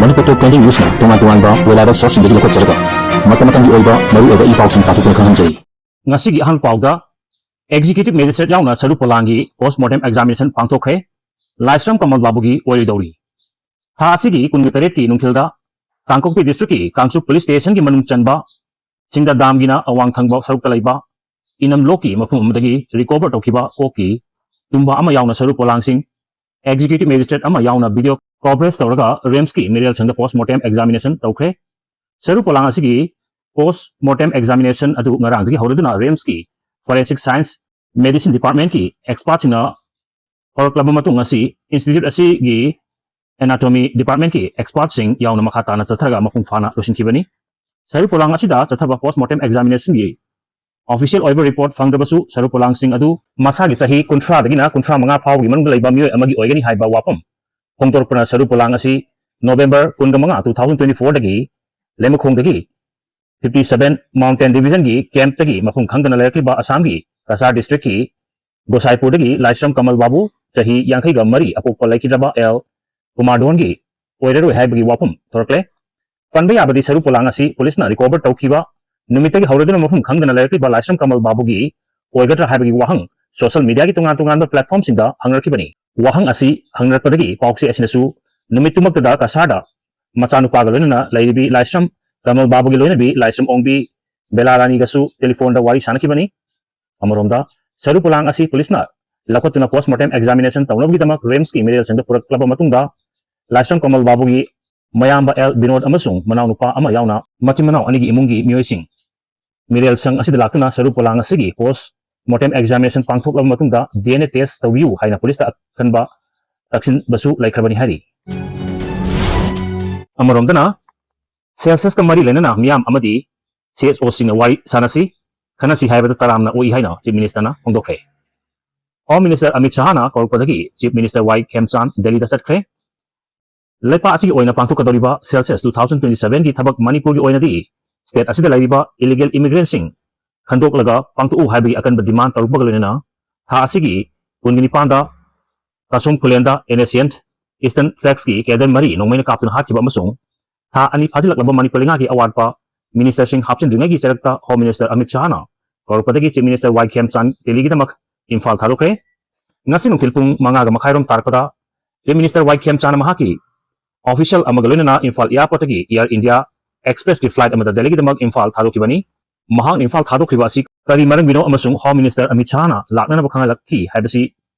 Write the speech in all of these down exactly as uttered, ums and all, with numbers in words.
ꯃꯅꯤꯄꯨꯔ ꯇꯣꯞ twenty ꯅ꯭ꯌꯨꯁꯅ ꯇꯣꯉꯥꯟ ꯇꯣꯉꯥꯟꯕ reliable sourceꯁꯤꯡꯗꯒꯤ ꯂꯧꯈꯠꯆꯔꯒ ꯃꯇꯝ ꯃꯇꯝꯒꯤ ꯑꯣꯏꯕ ꯃꯔꯨꯑꯣꯏꯕ ꯏ ꯄꯥꯎꯁꯤꯡ ꯄꯥꯊꯣꯛꯇꯨꯅ ꯈꯪꯍꯟꯖꯔꯤ꯫ ꯉꯁꯤꯒꯤ ꯑꯍꯥꯟꯕ ꯄꯥꯎꯗ, Executive Magistrate ꯌꯥꯎꯅ ꯁꯔꯨ ꯄꯣꯂꯥꯡꯒꯤ post mortem examination ꯄꯥꯡꯊꯣꯛꯈ꯭ꯔꯦ꯫ ꯂꯥꯏꯁ꯭ꯔꯝ ꯀꯃꯜ ꯕꯥꯕꯨꯒꯤ ꯑꯣꯏꯔꯣꯏꯗꯧꯔꯤ꯫ ꯊꯥ ꯑꯁꯤꯒꯤ ꯀꯨꯟꯒ ꯇꯔꯦꯠꯀꯤ ꯅꯨꯡꯊꯤꯜꯗ ꯀꯥꯡꯄꯣꯛꯄꯤ districtꯀꯤ ꯀꯥꯡꯆꯨꯞ police stationꯒꯤ ꯃꯅꯨꯡ ꯆꯟꯕ ꯁꯤꯡꯗꯥ ꯗꯥꯝꯒꯤꯅ ꯑꯋꯥꯡ ꯊꯪꯕ ꯁꯔꯨꯛꯇ ꯂꯩꯕ ꯏꯅꯝ ꯂꯣꯛꯀꯤ ꯃꯐꯝ ꯑꯃꯗꯒꯤ recover ꯇꯧꯈꯤꯕ ꯀꯣꯛꯀꯤ ꯇꯨꯝꯕ ꯑꯃ ꯌꯥꯎꯅ ꯁꯔꯨ ꯄꯣꯂꯥꯡꯁꯤꯡ Executive Magistrate ꯑꯃ ꯌꯥꯎꯅ video coverage ꯇꯧꯔꯒ RIMSꯀꯤ ꯃꯤꯔꯦꯜ ꯁꯪꯗ post mortem examination ꯇꯧꯈ꯭ꯔꯦ꯫ ꯁꯔꯨ ꯄꯣꯂꯥꯡ ꯑꯁꯤꯒꯤ post mortem examination ꯑꯗꯨ ꯉꯔꯥꯡꯗꯒꯤ ꯍꯧꯔꯗꯨꯅ RIMSꯀꯤ Forensic Science Medicine Departmentꯀꯤ expertꯁꯤꯡꯅ ꯍꯧꯔꯛꯂꯕ ꯃꯇꯨꯡ, ꯉꯁꯤ institute ꯑꯁꯤꯒꯤ Anatomy Departmentꯀꯤ expertꯁꯤꯡ ꯌꯥꯎꯅ ꯃꯈꯥ ꯇꯥꯅ ꯆꯠꯊꯔꯒ ꯃꯄꯨꯡ ꯐꯥꯅ ꯂꯣꯏꯁꯤꯟꯈꯤꯕꯅꯤ꯫ ꯁꯔꯨ ꯄꯣꯂꯥꯡ ꯑꯁꯤꯗ ꯆꯠꯊꯕ post mortem examinationꯒꯤ official ꯑꯣꯏꯕ report ꯐꯪꯗ꯭ꯔꯕꯁꯨ, ꯁꯔꯨ ꯄꯣꯂꯥꯡꯁꯤꯡ ꯑꯗꯨ ꯃꯁꯥꯒꯤ ꯆꯍꯤ ꯀꯨꯟꯊ꯭ꯔꯥꯗꯒꯤꯅ ꯀꯨꯟꯊ꯭ꯔꯥ ꯃꯉꯥ ꯐꯥꯎꯕꯒꯤ ꯃꯅꯨꯡꯗ ꯂꯩꯕ ꯃꯤꯑꯣꯏ ꯑꯃꯒꯤ ꯑꯣꯏꯒꯅꯤ ꯍꯥꯏꯕ ꯋꯥꯐꯝ ꯐꯣꯡꯗꯣꯔꯛꯄꯅ ꯁꯔꯨ ꯄꯣꯂꯥꯡ ꯑꯁꯤ November ꯀꯨꯟꯒ ꯃꯉꯥ, two thousand twenty fourꯗꯒꯤ ꯂꯩꯃꯈꯣꯡꯗꯒꯤ fifty seven Mountain Divisionꯒꯤ campꯇꯒꯤ ꯃꯐꯝ ꯈꯪꯗꯅ ꯂꯩꯔꯛꯂꯤꯕ ꯑꯁꯥꯝꯒꯤ ꯀꯁꯥꯔ districtꯀꯤ ꯒꯣꯁꯥꯏꯄꯨꯔꯗꯒꯤ ꯂꯥꯏꯁ꯭ꯔꯝ ꯀꯃꯜ ꯕꯥꯕꯨ, ꯆꯍꯤ ꯌꯥꯡꯈꯩꯒ ꯃꯔꯤ, ꯑꯄꯣꯛꯄ ꯂꯩꯈꯤꯗ꯭ꯔꯕ ꯑꯦꯜ ꯀꯨꯃꯥꯔ ꯙꯣꯟꯒꯤ ꯑꯣꯏꯔꯔꯣꯏ ꯍꯥꯏꯕꯒꯤ ꯋꯥꯐꯝ ꯊꯣꯔꯛꯂꯦ꯫ ꯄꯟꯕ ꯌꯥꯕꯗꯤ, ꯁꯔꯨ ꯄꯣꯂꯥꯡ ꯑꯁꯤ ꯄꯨꯂꯤꯁꯅ recover ꯇꯧꯈꯤꯕ ꯅꯨꯃꯤꯠꯇꯒꯤ ꯍꯧꯔꯗꯨꯅ ꯃꯐꯝ ꯈꯪꯗꯅ ꯂꯩꯔꯛꯂꯤꯕ ꯂꯥꯏꯁ꯭ꯔꯝ ꯀꯃꯜ ꯕꯥꯕꯨꯒꯤ ꯑꯣꯏꯒꯗ꯭ꯔꯥ ꯍꯥꯏꯕꯒꯤ ꯋꯥꯍꯪ social mediaꯒꯤ ꯇꯣꯉꯥꯟ ꯇꯣꯉꯥꯟꯕ platformꯁꯤꯡꯗ ꯍꯪꯅꯔꯛꯈꯤꯕꯅꯤ꯫ ꯋꯥꯍꯪ ꯑꯁꯤ ꯍꯪꯅꯔꯛꯄꯗꯒꯤ ꯄꯥꯎꯆꯦ ꯑꯁꯤꯅꯁꯨ ꯅꯨꯃꯤꯠꯇꯨꯃꯛꯇꯗ ꯀꯁꯥꯔꯗ ꯃꯆꯥꯅꯨꯄꯥꯒ ꯂꯣꯏꯅꯅ ꯂꯩꯔꯤꯕꯤ ꯂꯥꯏꯁ꯭ꯔꯝ ꯀꯃꯜ ꯕꯥꯕꯨꯒꯤ ꯂꯣꯏꯅꯕꯤ ꯂꯥꯏꯁ꯭ꯔꯝ ꯑꯣꯡꯕꯤ ꯕꯦꯂꯥ ꯔꯥꯅꯤꯒꯁꯨ telephone ꯗ ꯋꯥꯔꯤ ꯁꯥꯅꯈꯤꯕꯅꯤ꯫ ꯑꯃꯔꯣꯝꯗ, ꯁꯔꯨ ꯄꯣꯂꯥꯡ ꯑꯁꯤ ꯄꯨꯂꯤꯁꯅ ꯂꯧꯈꯠꯇꯨꯅ post mortem examination ꯇꯧꯅꯕꯒꯤꯗꯃꯛ RIMSꯀꯤ ꯃꯤꯔꯦꯜꯁꯪꯗ ꯄꯨꯔꯛꯂꯕ ꯃꯇꯨꯡꯗ, ꯂꯥꯏꯁ꯭ꯔꯝ ꯀꯃꯜ ꯕꯥꯕꯨꯒꯤ ꯃꯌꯥꯝꯕ ꯑꯦꯜ ꯕꯤꯅꯣꯗ ꯑꯃꯁꯨꯡ ꯃꯅꯥꯎꯅꯨꯄꯥ ꯑꯃ ꯌꯥꯎꯅ ꯃꯆꯤꯟ ꯃꯅꯥꯎ ꯑꯅꯤꯒꯤ ꯏꯃꯨꯡꯒꯤ ꯃꯤꯑꯣꯏꯁꯤꯡ ꯃꯤꯔꯦꯜꯁꯪ ꯑꯁꯤꯗ ꯂꯥꯛꯇꯨꯅ ꯁꯔꯨ ꯄꯣꯂꯥꯡ ꯑꯁꯤꯒꯤ post mortem examination ꯄꯥꯡꯊꯣꯛꯂꯕ ꯃꯇꯨꯡꯗ DNA test ꯇꯧꯕꯤꯌꯨ ꯍꯥꯏꯅ ꯄꯨꯂꯤꯁꯇ ꯑꯀꯟꯕ ꯇꯛꯁꯤꯟꯕꯁꯨ ꯂꯩꯈ꯭ꯔꯕꯅꯤ ꯍꯥꯏꯔꯤ꯫ ꯑꯃꯔꯣꯝꯗꯅ, ꯁꯦꯟꯁꯁꯀ ꯃꯔꯤ ꯂꯩꯅꯅ ꯃꯤꯌꯥꯝ ꯑꯃꯗꯤ CSOꯁꯤꯡꯅ ꯋꯥꯔꯤ ꯁꯥꯟꯅꯁꯤ, ꯈꯟꯅꯁꯤ ꯍꯥꯏꯕꯗ ꯇꯔꯥꯝꯅ ꯑꯣꯛꯏ ꯍꯥꯏꯅ Chief Ministerꯅ ꯐꯣꯡꯗꯣꯛꯈ꯭ꯔꯦ꯫ Home Minister Amit ꯁꯍꯥꯅ ꯀꯧꯔꯛꯄꯗꯒꯤ Chief Minister ꯋꯥꯏ ꯈꯦꯝꯆꯥꯟ ꯗꯦꯜꯂꯤꯗ ꯆꯠꯈ꯭ꯔꯦ꯫ ꯂꯩꯄꯥꯛ ꯑꯁꯤꯒꯤ ꯑꯣꯏꯅ ꯄꯥꯡꯊꯣꯛꯀꯗꯧꯔꯤꯕ ꯁꯦꯟꯁꯁ two thousand twenty sevenꯒꯤ ꯊꯕꯛ ꯃꯅꯤꯄꯨꯔꯒꯤ ꯑꯣꯏꯅꯗꯤ state ꯑꯁꯤꯗ ꯂꯩꯔꯤꯕ illegal immigrantꯁꯤꯡ ꯈꯟꯗꯣꯛꯂꯒ ꯄꯥꯡꯊꯣꯛꯎ ꯍꯥꯏꯕꯒꯤ ꯑꯀꯟꯕ demand ꯇꯧꯔꯛꯄꯒ ꯂꯣꯏꯅꯅ ꯊꯥ ꯑꯁꯤꯒꯤ ꯀꯨꯟꯒ ꯅꯤꯄꯥꯟꯗ ꯀꯁꯨꯝ ꯈꯨꯂꯦꯟꯗ NSCN Eastern Flagꯀꯤ cadre ꯃꯔꯤ ꯅꯣꯡꯃꯩꯅ ꯀꯥꯞꯇꯨꯅ ꯍꯥꯠꯈꯤꯕ ꯑꯃꯁꯨꯡ ꯊꯥ ꯑꯅꯤ ꯐꯥꯖꯤꯜꯂꯛꯂꯕ ꯃꯅꯤꯄꯨꯔ ꯂꯩꯉꯥꯛꯀꯤ ꯑꯋꯥꯠꯄ ministerꯁꯤꯡ ꯍꯥꯞꯆꯤꯟꯗ꯭ꯔꯤꯉꯩꯒꯤ ꯆꯔꯛꯇ Home Minister Amit ꯁꯥꯍꯅ ꯀꯧꯔꯛꯄꯗꯒꯤ Chief Minister ꯋꯥꯏ ꯈꯦꯝꯆꯥꯟ ꯗꯦꯜꯂꯤꯒꯤꯗꯃꯛ ꯏꯝꯐꯥꯜ ꯊꯥꯗꯣꯛꯈ꯭ꯔꯦ꯫ ꯉꯁꯤ ꯅꯨꯡꯊꯤꯜ ꯄꯨꯡ ꯃꯉꯥꯒ ꯃꯈꯥꯏꯔꯣꯝ ꯇꯥꯔꯛꯄꯗ Chief Minister ꯋꯥꯏ ꯈꯦꯝꯆꯥꯟꯅ ꯃꯍꯥꯛꯀꯤ official ꯑꯃꯒ ꯂꯣꯏꯅꯅ ꯏꯝꯐꯥꯜ airportꯇꯒꯤ Air India Expressꯀꯤ flight ꯑꯃꯗ ꯗꯦꯜꯂꯤꯒꯤꯗꯃꯛ ꯏꯝꯐꯥꯜ ꯊꯥꯗꯣꯛꯈꯤꯕꯅꯤ꯫ ꯃꯍꯥꯛꯅ ꯏꯝꯐꯥꯜ ꯊꯥꯗꯣꯛꯈꯤꯕ ꯑꯁꯤ ꯀꯔꯤ ꯃꯔꯝꯒꯤꯅꯣ ꯑꯃꯁꯨꯡ Home Minister ꯑꯃꯤꯠ ꯁꯥꯍꯅ ꯂꯥꯛꯅꯅꯕ ꯈꯪꯍꯜꯂꯛꯈꯤ ꯍꯥꯏꯕꯁꯤ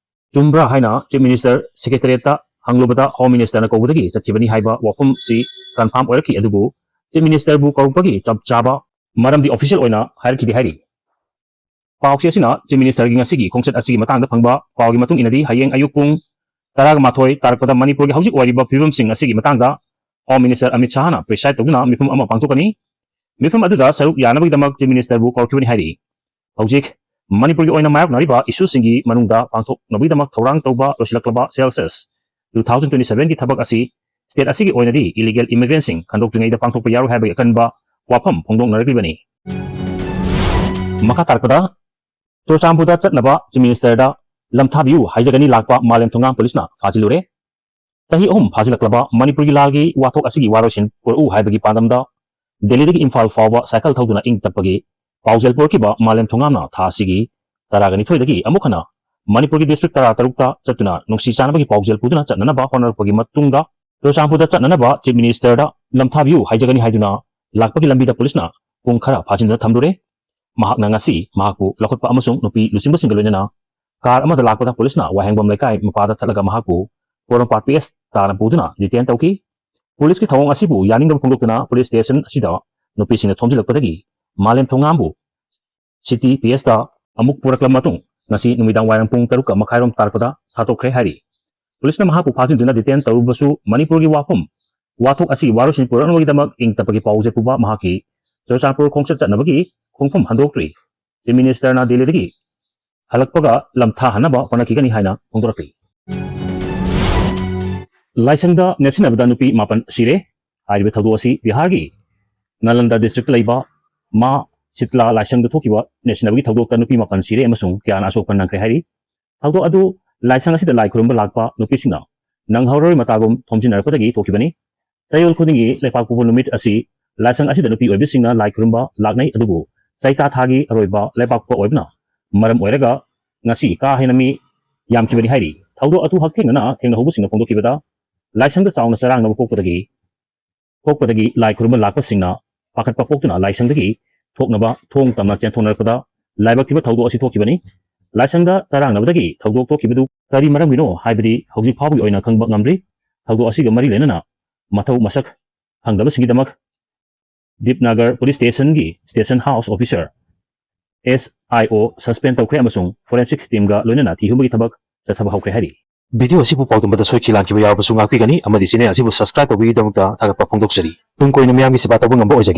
ꯆꯨꯝꯕ꯭ꯔꯥ ꯍꯥꯏꯅ Chief Minister Secretariatꯇ ꯍꯪꯂꯨꯕꯗ Home Ministerꯅ ꯀꯧꯕꯗꯒꯤ ꯆꯠꯈꯤꯕꯅꯤ ꯍꯥꯏꯕ ꯋꯥꯐꯝꯁꯤ confirm ꯑꯣꯏꯔꯛꯈꯤ꯫ ꯑꯗꯨꯕꯨ Chief Ministerꯕꯨ ꯀꯧꯔꯛꯄꯒꯤ ꯆꯞ ꯆꯥꯕ ꯃꯔꯝꯗꯤ official ꯑꯣꯏꯅ ꯍꯥꯏꯔꯛꯈꯤꯗꯦ ꯍꯥꯏꯔꯤ꯫ ꯄꯥꯎꯆꯦ ꯑꯁꯤꯅ Chief Ministerꯒꯤ ꯉꯁꯤꯒꯤ ꯈꯣꯡꯆꯠ ꯑꯁꯤꯒꯤ ꯃꯇꯥꯡꯗ ꯐꯪꯕ ꯄꯥꯎꯒꯤ ꯃꯇꯨꯡ ꯏꯟꯅꯗꯤ, ꯍꯌꯦꯡ ꯑꯌꯨꯛ ꯄꯨꯡ ꯇꯔꯥꯒ ꯃꯥꯊꯣꯏ ꯇꯥꯔꯛꯄꯗ ꯃꯅꯤꯄꯨꯔꯒꯤ ꯍꯧꯖꯤꯛ ꯑꯣꯏꯔꯤꯕ ꯐꯤꯕꯝꯁꯤꯡ ꯑꯁꯤꯒꯤ ꯃꯇꯥꯡꯗ Home Minister ꯑꯃꯤꯠ ꯁꯥꯍꯅ preside ꯇꯧꯗꯨꯅ ꯃꯤꯐꯝ ꯑꯃ ꯄꯥꯡꯊꯣꯛꯀꯅꯤ꯫ ꯃꯤꯐꯝ ꯑꯗꯨꯗ ꯁꯔꯨꯛ ꯌꯥꯅꯕꯒꯤꯗꯃꯛ Chief Ministerꯕꯨ ꯀꯧꯔꯛꯈꯤꯕꯅꯤ ꯍꯥꯏꯔꯤ꯫ ꯍꯧꯖꯤꯛ ꯃꯅꯤꯄꯨꯔꯒꯤ ꯑꯣꯏꯅ ꯃꯥꯌꯣꯛꯅꯔꯤꯕ issueꯁꯤꯡꯒꯤ ꯃꯅꯨꯡꯗ ꯄꯥꯡꯊꯣꯛꯅꯕꯒꯤꯗꯃꯛ ꯊꯧꯔꯥꯡ ꯇꯧꯕ ꯂꯣꯏꯁꯤꯜꯂꯛꯂꯕ census two thousand twenty sevenꯒꯤ ꯊꯕꯛ ꯑꯁꯤ state ꯑꯁꯤꯒꯤ ꯑꯣꯏꯅꯗꯤ illegal immigrantꯁꯤꯡ ꯈꯟꯗꯣꯛꯇ꯭ꯔꯤꯉꯩꯗ ꯄꯥꯡꯊꯣꯛꯄ ꯌꯥꯔꯣꯏ ꯍꯥꯏꯕꯒꯤ ꯑꯀꯟꯕ ꯋꯥꯐꯝ ꯐꯣꯡꯗꯣꯛꯅꯔꯛꯂꯤꯕꯅꯤ꯫ ꯃꯈꯥ ꯇꯥꯔꯛꯄꯗ, ꯆꯨꯔꯆꯥꯟꯄꯨꯔꯗ ꯆꯠꯅꯕ Chief Ministerꯗ ꯂꯝꯊꯥꯕꯤꯌꯨ ꯍꯥꯏꯖꯒꯅꯤ ꯂꯥꯛꯄ ꯃꯥꯂꯦꯝ ꯊꯣꯉꯥꯝ ꯄꯨꯂꯤꯁꯅ ꯐꯥꯖꯤꯜꯂꯨꯔꯦ꯫ ꯆꯍꯤ ꯑꯍꯨꯝ ꯐꯥꯖꯤꯜꯂꯛꯂꯕ ꯃꯅꯤꯄꯨꯔꯒꯤ ꯂꯥꯜꯒꯤ ꯋꯥꯊꯣꯛ ꯑꯁꯤꯒꯤ ꯋꯥꯔꯣꯏꯁꯤꯟ ꯄꯨꯔꯛꯎ ꯍꯥꯏꯕꯒꯤ ꯄꯥꯟꯗꯝꯗ ꯗꯦꯜꯂꯤꯗꯒꯤ ꯏꯝꯐꯥꯜ ꯐꯥꯎꯕ ꯁꯥꯏꯀꯜ ꯊꯧꯗꯨꯅ ꯏꯪ ꯇꯞꯄꯒꯤ ꯄꯥꯎꯖꯦꯜ ꯄꯨꯔꯛꯈꯤꯕ ꯃꯥꯂꯦꯝ ꯊꯣꯉꯥꯝꯅ ꯊꯥ ꯑꯁꯤꯒꯤ ꯇꯔꯥꯒ ꯅꯤꯊꯣꯏꯗꯒꯤ ꯑꯃꯨꯛ ꯍꯟꯅ ꯃꯅꯤꯄꯨꯔꯒꯤ district ꯇꯔꯥ ꯇꯔꯨꯛꯇ ꯆꯠꯇꯨꯅ ꯅꯨꯡꯁꯤ ꯆꯥꯟꯅꯕꯒꯤ ꯄꯥꯎꯖꯦꯜ ꯄꯨꯗꯨꯅ ꯆꯠꯅꯅꯕ ꯍꯣꯠꯅꯔꯛꯄꯒꯤ ꯃꯇꯨꯡꯗ ꯆꯨꯔꯆꯥꯟꯄꯨꯔꯗ ꯆꯠꯅꯅꯕ Chief Ministerꯗ ꯂꯝꯊꯥꯕꯤꯌꯨ ꯍꯥꯏꯖꯒꯅꯤ ꯍꯥꯏꯗꯨꯅ ꯂꯥꯛꯄꯒꯤ ꯂꯝꯕꯤꯗ ꯄꯨꯂꯤꯁꯅ ꯄꯨꯡ ꯈꯔ ꯐꯥꯖꯤꯟꯗꯨꯅ ꯊꯝꯂꯨꯔꯦ꯫ ꯃꯍꯥꯛꯅ ꯉꯁꯤ ꯃꯍꯥꯛꯄꯨ ꯂꯧꯈꯠꯄ ꯑꯃꯁꯨꯡ ꯅꯨꯄꯤ ꯂꯨꯆꯤꯡꯕꯁꯤꯡꯒ ꯂꯣꯏꯅꯅ car ꯑꯃꯗ ꯂꯥꯛꯄꯗ ꯄꯨꯂꯤꯁꯅ ꯋꯥꯍꯦꯡꯕꯝ ꯂꯩꯀꯥꯏ ꯃꯄꯥꯗ ꯆꯠꯂꯒ ꯃꯍꯥꯛꯄꯨ ꯄꯣꯔꯣꯝꯄꯥꯠ P S ꯇꯥꯅ ꯄꯨꯗꯨꯅ detain ꯇꯧꯈꯤ꯫ ꯄꯨꯂꯤꯁꯀꯤ ꯊꯧꯑꯣꯡ ꯑꯁꯤꯕꯨ ꯌꯥꯅꯤꯡꯗꯕ ꯐꯣꯡꯗꯣꯛꯇꯨꯅ ꯄꯨꯂꯤꯁ station ꯑꯁꯤꯗ ꯅꯨꯄꯤꯁꯤꯡꯅ ꯊꯣꯝꯖꯤꯜꯂꯛꯄꯗꯒꯤ ꯃꯥꯂꯦꯝ ꯊꯣꯉꯥꯝꯕꯨ City P Sꯇ ꯑꯃꯨꯛ ꯄꯨꯔꯛꯂꯕ ꯃꯇꯨꯡ ꯉꯁꯤ ꯅꯨꯃꯤꯗꯥꯡ ꯋꯥꯏꯔꯝ ꯄꯨꯡ ꯇꯔꯨꯛꯀ ꯃꯈꯥꯏꯔꯣꯝ ꯇꯥꯔꯛꯄꯗ ꯊꯥꯗꯣꯛꯈ꯭ꯔꯦ ꯍꯥꯏꯔꯤ꯫ ꯄꯨꯂꯤꯁꯅ ꯃꯍꯥꯛꯄꯨ ꯐꯥꯖꯤꯟꯗꯨꯅ detain ꯇꯧꯔꯨꯕꯁꯨ ꯃꯅꯤꯄꯨꯔꯒꯤ ꯋꯥꯐꯝ ꯋꯥꯊꯣꯛ ꯑꯁꯤꯒꯤ ꯋꯥꯔꯣꯏꯁꯤꯟ ꯄꯨꯔꯛꯅꯕꯒꯤꯗꯃꯛ ꯏꯪ ꯇꯞꯄꯒꯤ ꯄꯥꯎꯖꯦꯜ ꯄꯨꯕ ꯃꯍꯥꯛꯀꯤ ꯆꯨꯔꯆꯥꯟꯄꯨꯔ ꯈꯣꯡꯆꯠ ꯆꯠꯅꯕꯒꯤ ꯈꯣꯡꯐꯝ ꯍꯟꯗꯣꯛꯇ꯭ꯔꯤ꯫ Chief Ministerꯅ ꯗꯦꯜꯂꯤꯗꯒꯤ ꯍꯜꯂꯛꯄꯒ ꯂꯝꯊꯥꯍꯟꯅꯕ ꯍꯣꯠꯅꯈꯤꯒꯅꯤ ꯍꯥꯏꯅ ꯐꯣꯡꯗꯣꯔꯛꯂꯤ꯫ ꯂꯥꯏꯁꯪꯗ ꯅꯦꯠꯁꯤꯟꯅꯕꯗ ꯅꯨꯄꯤ ꯃꯥꯄꯟ ꯁꯤꯔꯦ꯫ ꯍꯥꯏꯔꯤꯕ ꯊꯧꯗꯣꯛ ꯑꯁꯤ ꯕꯤꯍꯥꯔꯒꯤ ꯅꯥꯂꯟꯗ district ꯂꯩꯕ ꯃꯥ ꯁꯤꯇꯂꯥ ꯂꯥꯏꯁꯪꯗ ꯊꯣꯛꯈꯤꯕ ꯅꯦꯠꯁꯤꯟꯅꯕꯒꯤ ꯊꯧꯗꯣꯛꯇ ꯅꯨꯄꯤ ꯃꯥꯄꯟ ꯁꯤꯔꯦ ꯑꯃꯁꯨꯡ ꯀꯌꯥꯅ ꯑꯁꯣꯛꯄ ꯅꯪꯈ꯭ꯔꯦ ꯍꯥꯏꯔꯤ꯫ ꯊꯧꯗꯣꯛ ꯑꯗꯨ ꯂꯥꯏꯁꯪ ꯑꯁꯤꯗ ꯂꯥꯏ ꯈꯨꯔꯨꯝꯕ ꯂꯥꯛꯄ ꯅꯨꯄꯤꯁꯤꯡꯅ ꯅꯪꯍꯧꯔꯔꯣꯏ ꯃꯇꯥꯒꯨꯝ ꯊꯣꯝꯖꯤꯟꯅꯔꯛꯄꯗꯒꯤ ꯊꯣꯛꯈꯤꯕꯅꯤ꯫ ꯆꯌꯣꯜ ꯈꯨꯗꯤꯡꯒꯤ ꯂꯩꯄꯥꯛꯄꯣꯛꯄ ꯅꯨꯃꯤꯠ ꯑꯁꯤ ꯂꯥꯏꯁꯪ ꯑꯁꯤꯗ ꯅꯨꯄꯤ ꯑꯣꯏꯕꯤꯁꯤꯡꯅ ꯂꯥꯏ ꯈꯨꯔꯨꯝꯕ ꯂꯥꯛꯅꯩ꯫ ꯑꯗꯨꯕꯨ ꯆꯩꯇꯥ ꯊꯥꯒꯤ ꯑꯔꯣꯏꯕ ꯂꯩꯄꯥꯛꯄꯣꯛꯄ ꯑꯣꯏꯕꯅ ꯃꯔꯝ ꯑꯣꯏꯔꯒ ꯉꯁꯤ ꯀꯥ ꯍꯦꯟꯅ ꯃꯤ ꯌꯥꯝꯈꯤꯕꯅꯤ ꯍꯥꯏꯔꯤ꯫ ꯊꯧꯗꯣꯛ ꯑꯗꯨ ꯍꯛꯊꯦꯡꯅꯅ ꯊꯦꯡꯅꯍꯧꯕꯁꯤꯡꯅ ꯐꯣꯡꯗꯣꯛꯈꯤꯕꯗ ꯂꯥꯏꯁꯪꯗ ꯆꯥꯎꯅ ꯆꯔꯥꯡꯅꯕ ꯄꯣꯛꯄꯗꯒꯤ ꯄꯣꯛꯄꯗꯒꯤ ꯂꯥꯏ ꯈꯨꯔꯨꯝꯕ ꯂꯥꯛꯄꯁꯤꯡꯅ ꯄꯥꯈꯠꯄ ꯄꯣꯛꯇꯨꯅ ꯂꯥꯏꯁꯪꯗꯒꯤ ꯊꯣꯛꯅꯕ ꯊꯣꯡ ꯇꯝꯅ ꯆꯦꯟꯊꯣꯛꯅꯔꯛꯄꯗ ꯂꯥꯏꯕꯛ ꯊꯤꯕ ꯊꯧꯗꯣꯛ ꯑꯁꯤ ꯊꯣꯛꯈꯤꯕꯅꯤ꯫ ꯂꯥꯏꯁꯪꯗ ꯆꯔꯥꯡꯅꯕꯗꯒꯤ ꯊꯧꯗꯣꯛ ꯊꯣꯛꯈꯤꯕꯗꯨ ꯀꯔꯤ ꯃꯔꯝꯒꯤꯅꯣ ꯍꯥꯏꯕꯗꯤ ꯍꯧꯖꯤꯛ ꯐꯥꯎꯕꯒꯤ ꯑꯣꯏꯅ ꯈꯪꯕ ꯉꯝꯗ꯭ꯔꯤ꯫ ꯊꯧꯗꯣꯛ ꯑꯁꯤꯒ ꯃꯔꯤ ꯂꯩꯅꯅ ꯃꯊꯧ ꯃꯁꯛ ꯈꯪꯗꯕꯁꯤꯡꯒꯤꯗꯃꯛ ꯗꯤꯞꯅꯒꯔ ꯄꯨꯂꯤꯁ ꯁ꯭ꯇꯦꯁꯟꯒꯤ station house officer, S I O, suspend ꯇꯧꯈ꯭ꯔꯦ ꯑꯃꯁꯨꯡ ꯐꯣꯔꯦꯟꯁꯤꯛ ꯇꯤꯝꯒ ꯂꯣꯏꯅꯅ ꯊꯤ ꯍꯨꯝꯕꯒꯤ ꯊꯕꯛ ꯆꯠꯊꯕ ꯍꯧꯈ꯭ꯔꯦ ꯍꯥꯏꯔꯤ꯫ ꯚꯤꯗꯤꯑꯣ ꯑꯁꯤꯕꯨ ꯄꯥꯎꯗꯝꯕꯗ ꯁꯣꯏꯈꯤ ꯂꯥꯟꯈꯤꯕ ꯌꯥꯎꯔꯕꯁꯨ ꯉꯥꯛꯄꯤꯒꯅꯤ ꯑꯃꯗꯤ ꯆꯦꯅꯦꯜ ꯑꯁꯤꯕꯨ ꯁꯕꯁꯀ꯭ꯔꯥꯏꯕ ꯇꯧꯕꯤꯕꯒꯤꯗꯃꯛꯇ ꯊꯥꯒꯠꯄ ꯐꯣꯡꯗꯣꯛꯆꯔꯤ꯫ ꯇꯨꯡ ꯀꯣꯏꯅ ꯃꯤꯌꯥꯝꯒꯤ ꯁꯦꯕꯥ ꯇꯧꯕ ꯉꯝꯕ ꯑꯣꯏꯖꯒꯦ꯫